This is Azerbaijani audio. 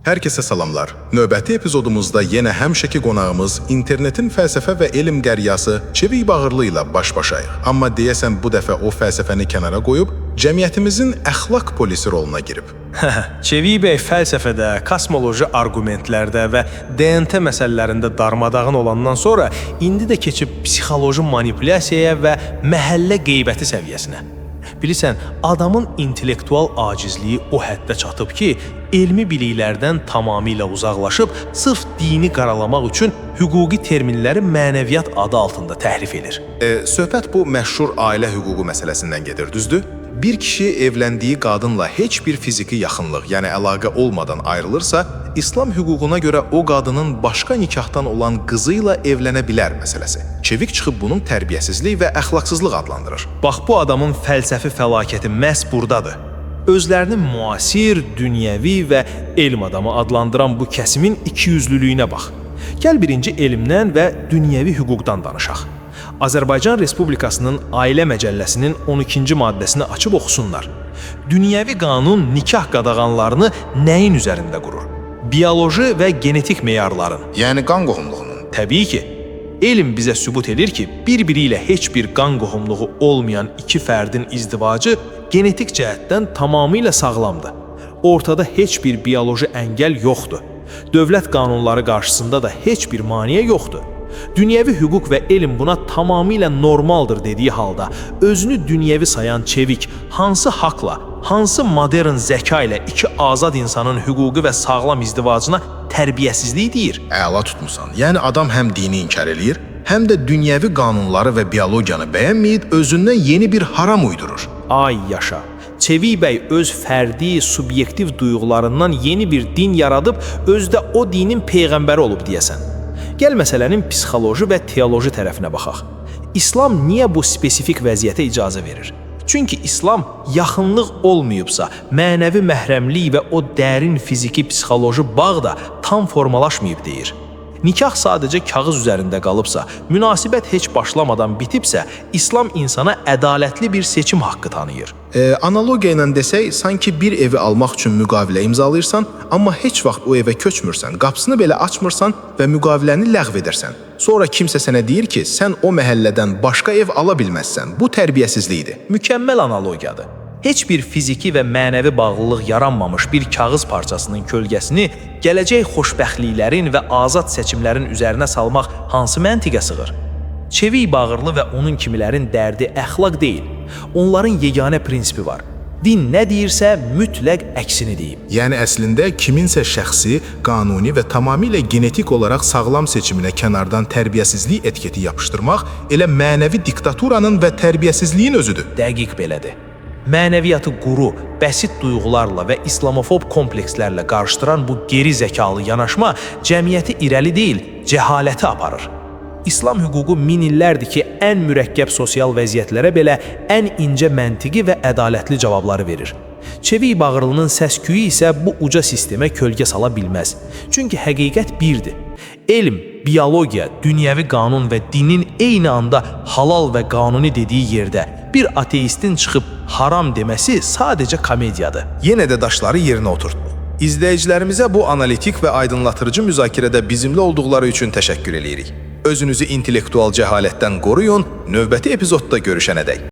Hər kəsə salamlar. Növbəti epizodumuzda yenə həmişəki qonağımız internetin fəlsəfə və elm qəryası Çevik Bağırlı ilə baş-başayıq. Amma deyəsən bu dəfə o fəlsəfəni kənara qoyub cəmiyyətimizin əxlaq polisi roluna girib. Çevik bəy fəlsəfədə, kosmoloji arqumentlərdə və DNT məsələlərində darmadağın olandan sonra indi də keçib psixoloji manipulyasiyaya və məhəllə qeybəti səviyyəsinə. Bilirsən, adamın intellektual acizliyi o həddə çatıb ki, elmi biliklərdən tamamilə uzaqlaşıb sırf dini qaralamaq üçün hüquqi terminləri mənəviyyat adı altında təhrif edir. Söhbət bu məşhur ailə hüququ məsələsindən gedir, düzdür? Bir kişi evləndiyi qadınla heç bir fiziki yaxınlıq, yəni əlaqə olmadan ayrılırsa, İslam hüququna görə o qadının başqa nikahdan olan qızı ilə evlənə bilər məsələsi. Çevik çıxıb bunun tərbiyəsizlik və əxlaqsızlıq adlandırır. Bax bu adamın fəlsəfi fəlakəti məhz burdadır. Özlərini müasir, dünyəvi və elm adamı adlandıran bu kəsimin ikiyüzlülüyünə bax. Gəl birinci elmdən və dünyəvi hüquqdan danışaq. Azərbaycan Respublikasının Ailə Məcəlləsinin 12-ci maddəsini açıb oxusunlar. Dünyəvi qanun nikah qadağanlarını nəyin üzərində qurur? Bioloji və genetik meyarların. Yəni qan qohumluğunun. Təbii ki, elm bizə sübut edir ki, bir-biri ilə heç bir qan qohumluğu olmayan iki fərdin izdivacı genetik cəhətdən tamamilə sağlamdır. Ortada heç bir bioloji əngəl yoxdur. Dövlət qanunları qarşısında da heç bir maneə yoxdur. Dünyəvi hüquq və elm buna tamamilə normaldır dediyi halda özünü dünyəvi sayan Çevik hansı haqla, hansı modern zəka ilə iki azad insanın hüquqi və sağlam izdivacına tərbiyəsizlik deyir? Əla tutmusan. Yəni adam həm dini inkar eləyir, həm də dünyəvi qanunları və biologiyanı bəyənməyib özündən yeni bir haram uydurur. Ay yaşa. Çevik bəy öz fərdi, subyektiv duyğularından yeni bir din yaradıb, özü də o dinin peyğəmbəri olub deyəsən. Gəl məsələnin psixoloji və teoloji tərəfinə baxaq. İslam niyə bu spesifik vəziyyətə icazə verir? Çünki İslam yaxınlıq olmayıbsa, mənəvi məhrəmlik və o dərin fiziki psixoloji bağ da tam formalaşmayıb deyir. Nikah sadəcə kağız üzərində qalıbsa, münasibət heç başlamadan bitibsə, İslam insana ədalətli bir seçim haqqı tanıyır. Analogiya ilə desək, sanki bir evi almaq üçün müqavilə imzalayırsan, amma heç vaxt o evə köçmürsən, qapısını belə açmırsan və müqaviləni ləğv edirsən. Sonra kimsə sənə deyir ki, sən o məhəllədən başqa ev ala bilməzsən. Bu tərbiyəsizlikdir. Mükəmməl analogiyadır. Heç bir fiziki və mənəvi bağlılıq yaranmamış bir kağız parçasının kölgəsini gələcək xoşbəxtliklərin və azad seçimlərin üzərinə salmaq hansı məntiqə sığır? Çevik Bağırlı və onun kimilərin dərdi əxlaq deyil. Onların yeganə prinsipi var. Din nə deyirsə, mütləq əksini deyim. Yəni əslində kiminsə şəxsi, qanuni və tamamilə genetik olaraq sağlam seçiminə kənardan tərbiyəsizlik etiketi yapışdırmaq elə mənəvi diktaturanın və tərbiyəsizliyin özüdür. Dəqiq belədir. Mənəviyyatı quru, bəsit duyğularla və islamofob komplekslərlə qarışdıran bu geri zəkalı yanaşma cəmiyyəti irəli deyil, cəhalətə aparır. İslam hüququ min illərdir ki, ən mürəkkəb sosial vəziyyətlərə belə ən incə məntiqi və ədalətli cavabları verir. Çevik Bağırlının səs-küyü isə bu uca sistemə kölgə sala bilməz. Çünki həqiqət birdir. Elm, biologiya, dünyəvi qanun və dinin eyni anda halal və qanuni dediyi yerdə bir ateistin çıxıb haram deməsi sadəcə komediyadır. Yenə də daşları yerinə oturtduq. İzləyicilərimizə bu analitik və aydınlatırıcı müzakirədə bizimlə olduqları üçün təşəkkür eləyirik. Özünüzü intellektual cəhalətdən qoruyun, növbəti epizodda görüşənədək.